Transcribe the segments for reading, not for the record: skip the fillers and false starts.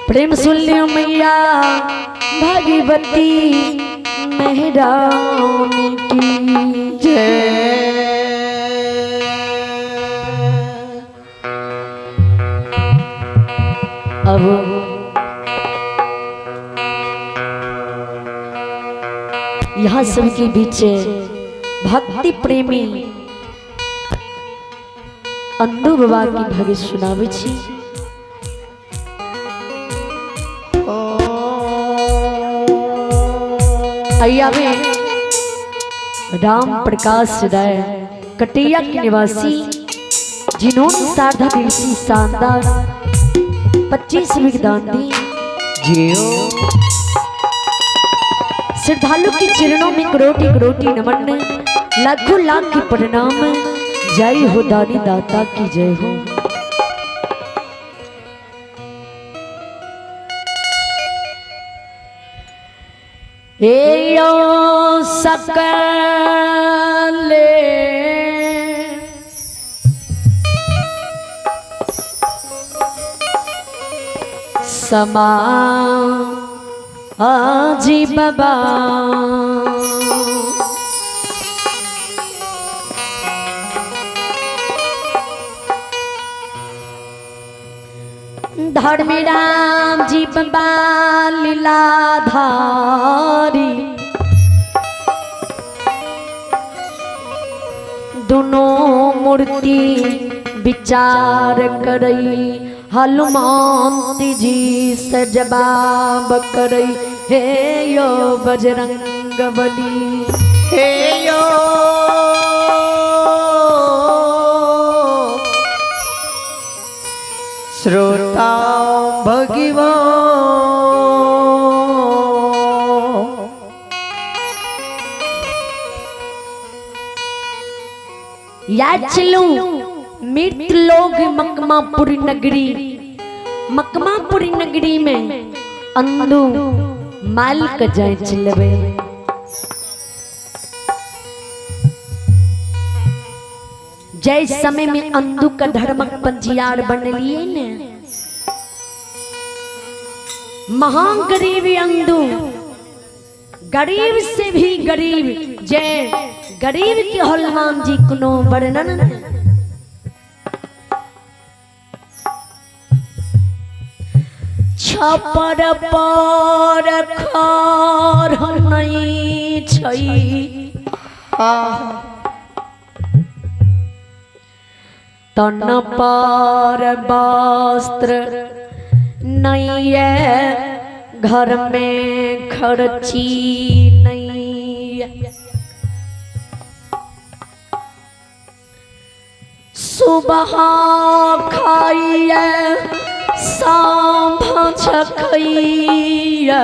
प्रेम सुन लियो मैया भगवती मेहरानी की जय। अब यहाँ सबके बीच भक्ति प्रेमी अंदू बाबा की भगत सुनावे छी। अय्या में राम प्रकाश राय कटिया के निवासी, जिन्होंने साधा दिल की शानदार 25 दान दी। जियो। श्रद्धालु के चरणों में करोटी करोटी नमन, लाखों लाख की प्रणाम। जय हो दानी दाता की जय हो। हे यो सकले समा आजी बाबा, धर्मी राम जी बाबा लीलाधारी, दोनों मूर्ति विचार करई, हनुमान जी से जवाब करई। हे यो बजरंग बली, हे यो श्रोता भगवान। या चलू मृत लोग मकमापुरी नगरी, मकमापुरी नगरी में अंदू माल का जाए चलबे। जय समय में अंदू का धर्मक पंजियार बन लिए ने, महागरीबी अंदू, गरीब से भी गरीब, जय गरीब के हनुमान जी कोनो वर्णन। छपर पर खर नहीं छई, तन पर वस्त्र नहीं है, घर में खर्ची नहीं है। सुबह खाइए शाम छखइए,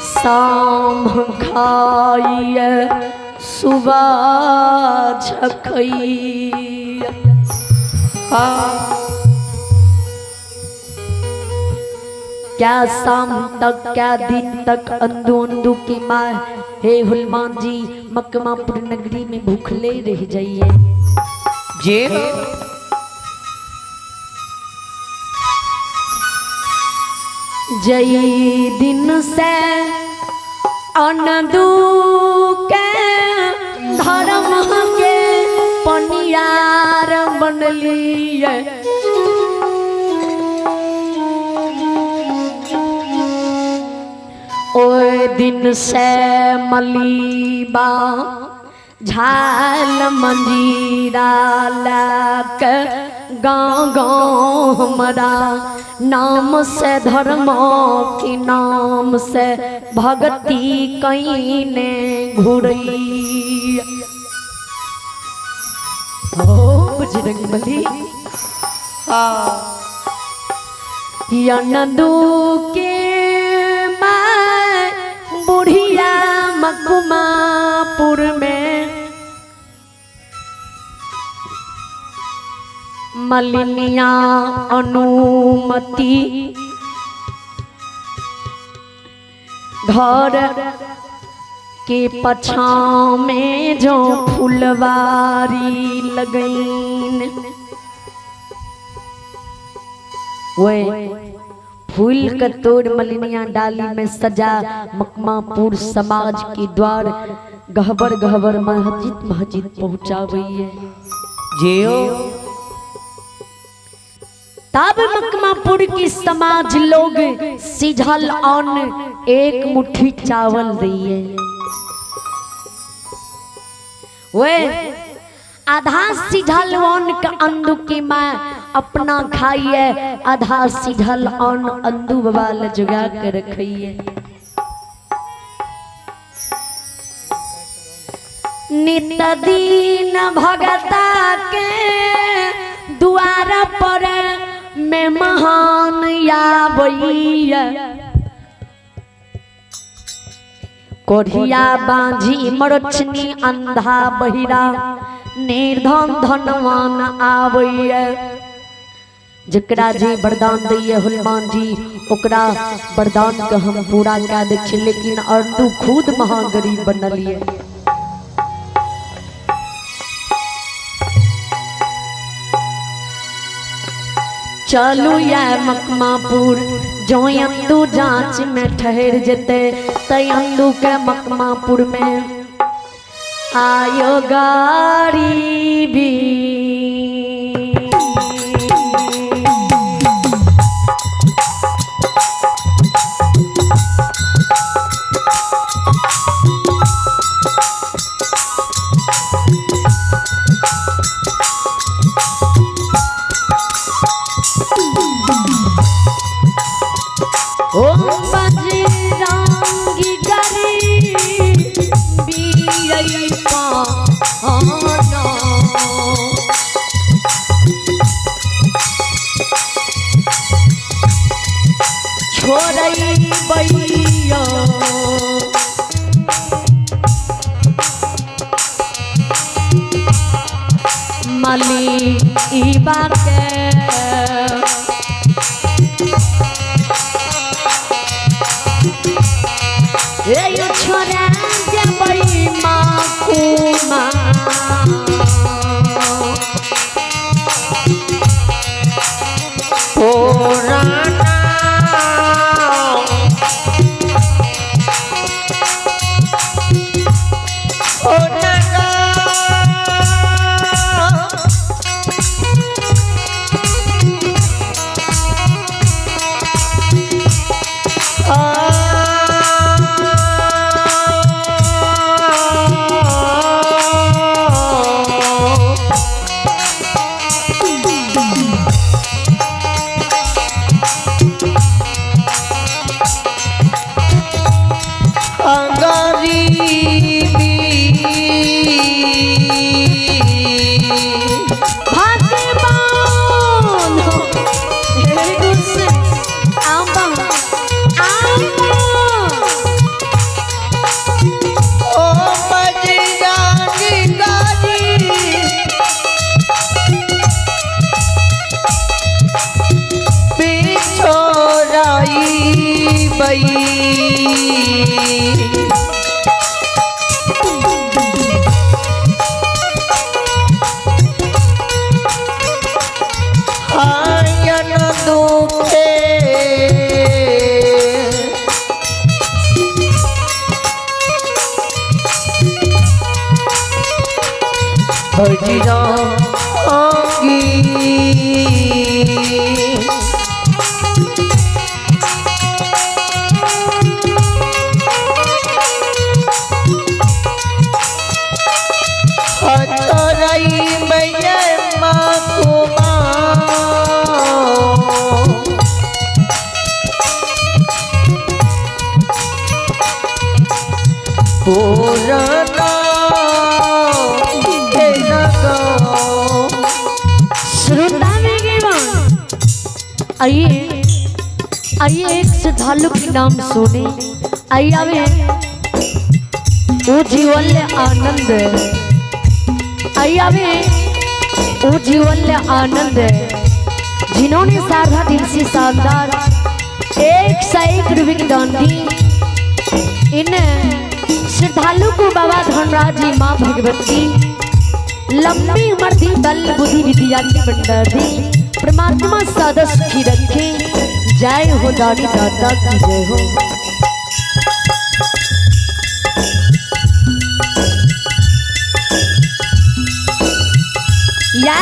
शाम खाइए सुबह छखइए। क्या शाम तक क्या दिन तक अंदू अंदू की माँ हे हनुमान जी मकमापुर नगरी में भूखले रह जाइए। जे जय दिन से अनदू के धर्म के पनियार बनलिए, ओए दिन से मलीबा झाल मंजीरा लाक गाँव गाँव हमारा नाम से धर्म की नाम से भक्ति कहीं ने घुरई। ओ बजरंग बली यनदू के माँ बुढ़िया मकुमापुर में मलिनिया अनुमति घर के पछा में जो फुलवारी लगईन, वे फूल का तोड़ मलिनिया डाली में सजा मकमापुर समाज के द्वार गहबर गहबर मस्जिद मस्जिद पहुंचावई है। जियो। तब मकमापुर की समाज लोग सिझल अन्न एक मुट्ठी चावल दिए। वे आधा सिझल अन्न का अंदू की माँ अपना खाइए, आधा सिझल अन्न अंदू बाबा लजुगा के रखिए। नित दीन भगता के द्वार पर में महान आबैया, कोढ़िया बांझी मरछनी अंधा बहिरा निर्धन धनवान आबैया। जकरा जे वरदान दैये हनुमान जी ओकरा वरदान के हम पूरा कए दै छी, लेकिन अंडू खुद महागरीब बनलिए। चलू या मकमापुर जो अंदू जांच में ठहर जते तै अंदू के मकमापुर में आयो गरीबी। ओ बजरंगी गरीबी पाना, छोड़ई बैया मली ई बाके। छोरा देबै माँ कुमा पुराना ओ नगा गरीबी भगवान हे गुस्से आंबा आंबा ओ बजरंगी गरीबी बिछोराई बई। आयन दुखे बजरंगी अचरई मैया माँ कुमार पुराना श्रोता में आइए आइए एक श्रद्धालु के नाम सुने। आइए आवे उज्ज्वल आनंद, आइए आवे उज्ज्वल आनंद, जिन्होंने शारदा दिल से शानदार 101 रुपये की दान दी। इन श्रद्धालु को बाबा धनराज जी माँ भगवती लंबी उम्र दी, बल बुद्धि विद्या की भंडार दी, परमात्मा सदा सुखी रखे। जय हो दानी दाता की जय हो। या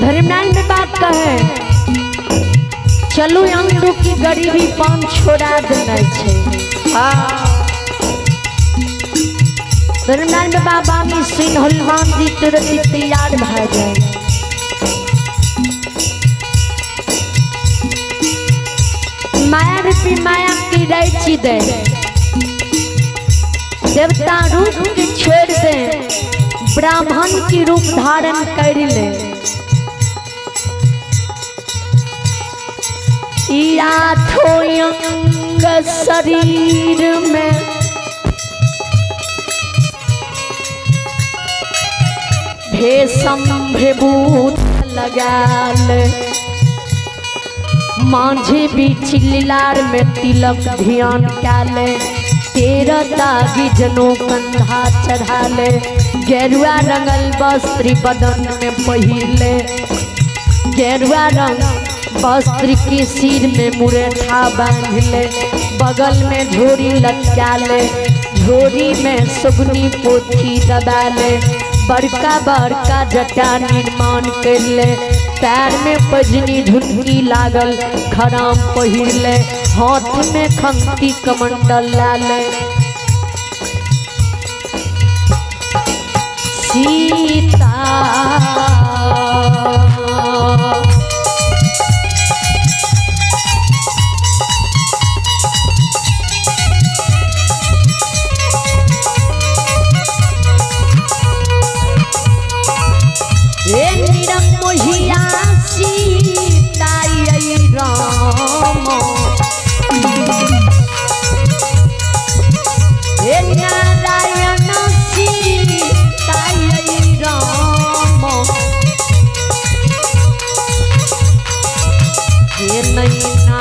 धर्मनारायण में बात कहे चलू अंगू की गरीबी पान छोड़ा देना छे। धर्मनारायण बाबा बानी सिंह हनुमान जी तुरंत तैयार भा जाए। माया रूपी माया की रैची दे, देवता रूप के छोड़ दे, ब्राह्मण की रूप धारण कर ले। आठों अंग शरीर में भेषम भेभूत लगाल, मांझे बीच लीलार में तिलक ध्यान काले, तेरह दागी जनो कंधा चढ़ाले, गेरुआ रंगल वस्त्र बदन में पहिरले, गेरुआ रंग वस्त्र के सिर में मुरेठा बांधले, बगल में झोरी लटका ले, झोरी में सुगनी पोथी दबा ले, बड़का बड़का जटा निर्माण कर ले, पैर में पजनी झुनकी लागल खराम पहिर ले, हाथ में खंती कमंडल ला ले। सीता हे निरमोहिया सीता राम, हे नारायण सीता राम, हे नैना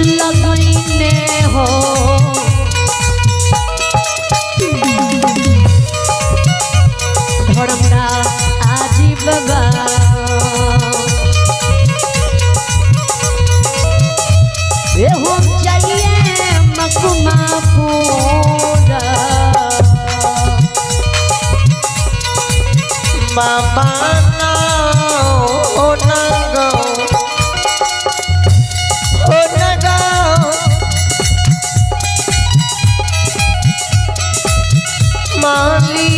लगने हो। धर्मरा आजी बाबा ये हो चाहिए मकुमा पूरा बाबा ना ओ नगो ओ नगो माली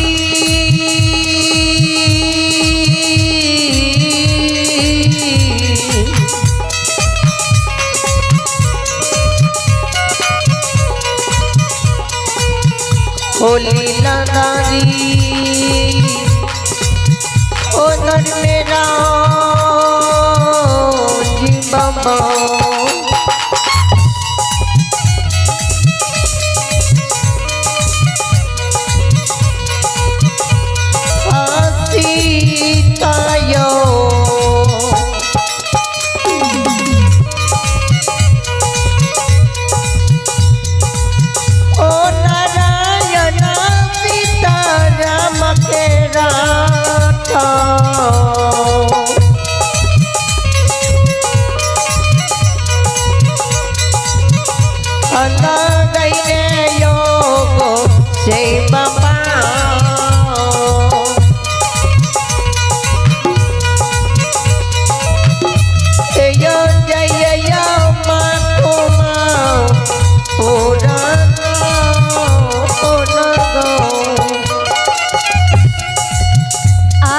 ओ लीलाधारी ओ नर मेरा जी बाबा। सीतायो ओ नारायण सीता राम के राठा। अलग रे योग से बाबा। जय जय मा कुमा पुराना आ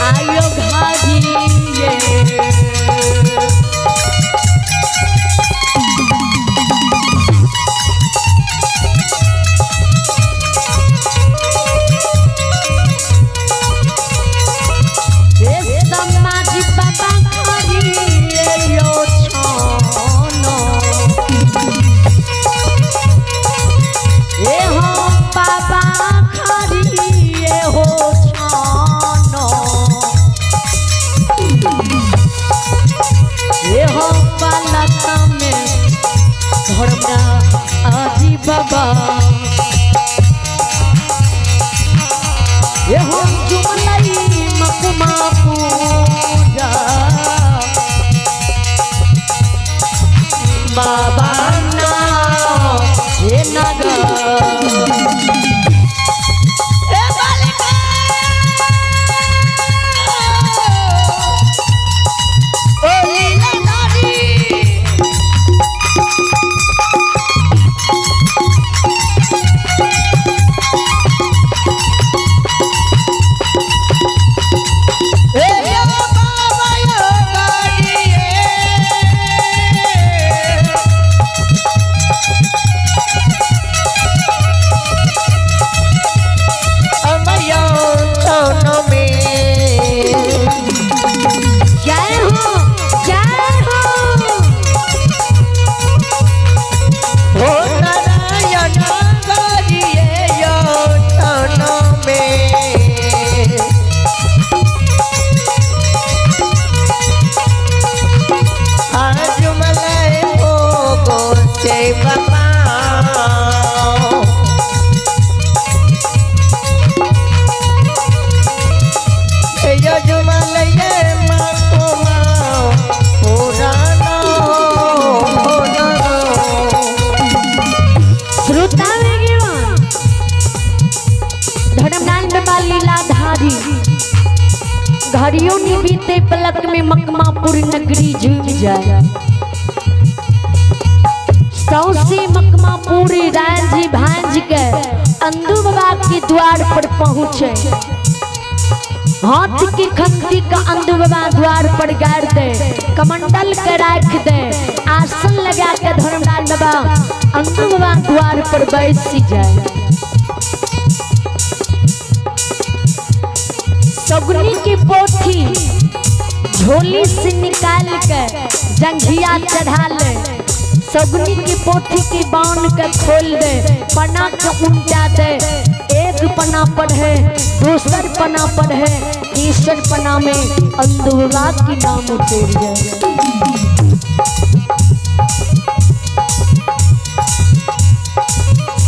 आयो घाघिए। ए समाज बाबा खरिए यो छानो। ए हो बाबा खरिए हो छानो। ए हो बालक में धर्मरा आजी बाबा। ए हो जुमलाई मकुमा पूजा बाबा ना हे नगर। ए बालिका ओ लीलाधारी ए यो बाबा यो गाड़िए। अमयो चौनो में जय हो जय हो। ओ नारायण करिए यो चौनो में। आज मलय भोगो से बाबा। श्रोता धर्मनारायण बाबा लीलाधारी घड़ियों ने बीते पलक में मकमापुर नगरी झूम जाए। सौसे मकमापुरी रांझी भांज के अंधु बाबा के द्वार पर पहुँचे। हाथ की खंती का अंधु बाबा द्वार पर गाड़ दे, कमंडल के राख दे, आसन लगा के धर्मनारायण बाबा अंधु बाबा द्वार पर बैस जाए। सगुनी की पोथी झोली से निकाल के जंघिया चढ़ा ले, सगुनी की पोथी की बांध के खोल दे, पना के उल्टा दे, एक पना पढ़े, दूसर पना पढ़े, तीसर पना में अंधुआ की नाम उतर जाए।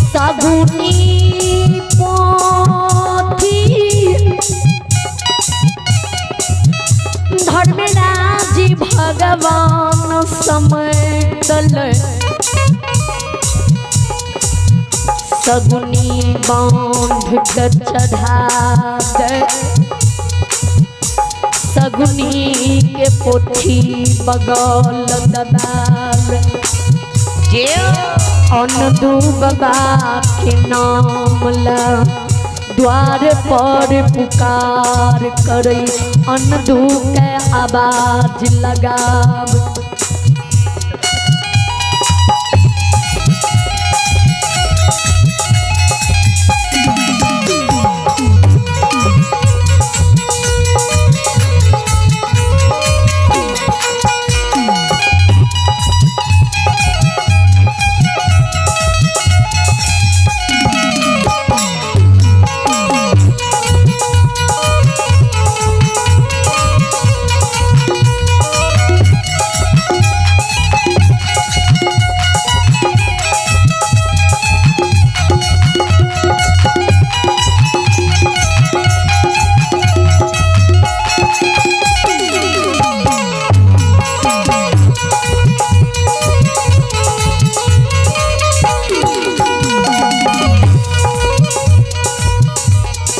सगुनी पोथी धर्मराज भगवान समय तल सगुनी बांध के चढ़ा दे, सगुनी के पोथी बगल दबाल। अनदू बाबा के नाम ला द्वार पर पुकार करे, अनदू के आवाज लगाब।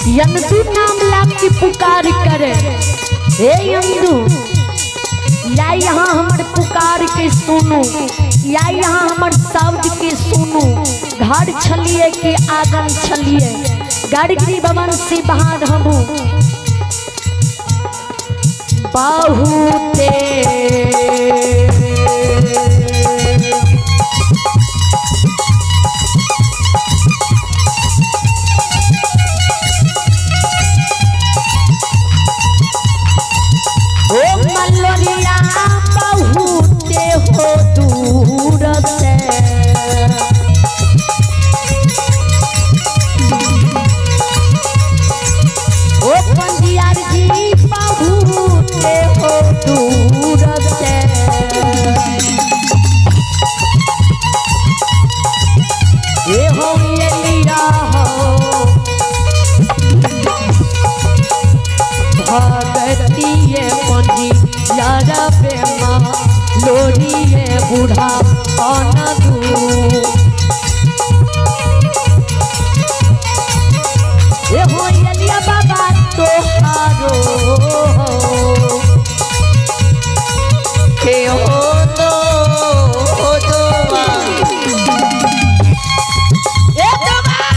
यंदू नाम लाभ की पुकार करे, हे यंदू या यहाँ हमर पुकार के सुनू, या यहाँ हमर शब्द के सुनू। घर छलिए के आंगन छलिए, गड़गड़ी भवन से बाहर हमू बहुते। ओ मलोरिया बहुते हो दूर से, ओ पंजियार जी बहुते हो दूर से। ये हो ये लिया हो भगतिये पंजी यारा बेमा लोरिये बूढ़ा अनदू। ये हो यलिया बाबा तोहारो के हो दो दोआ। ए बाबा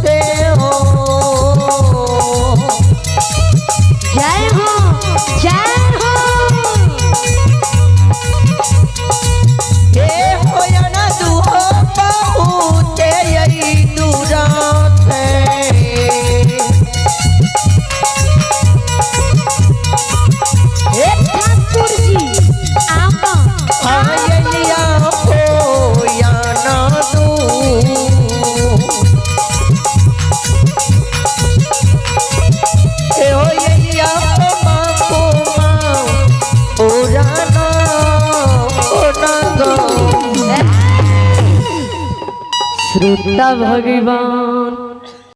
जय हो जय हो। हे ठाकुर जी आमा श्रोता भगवान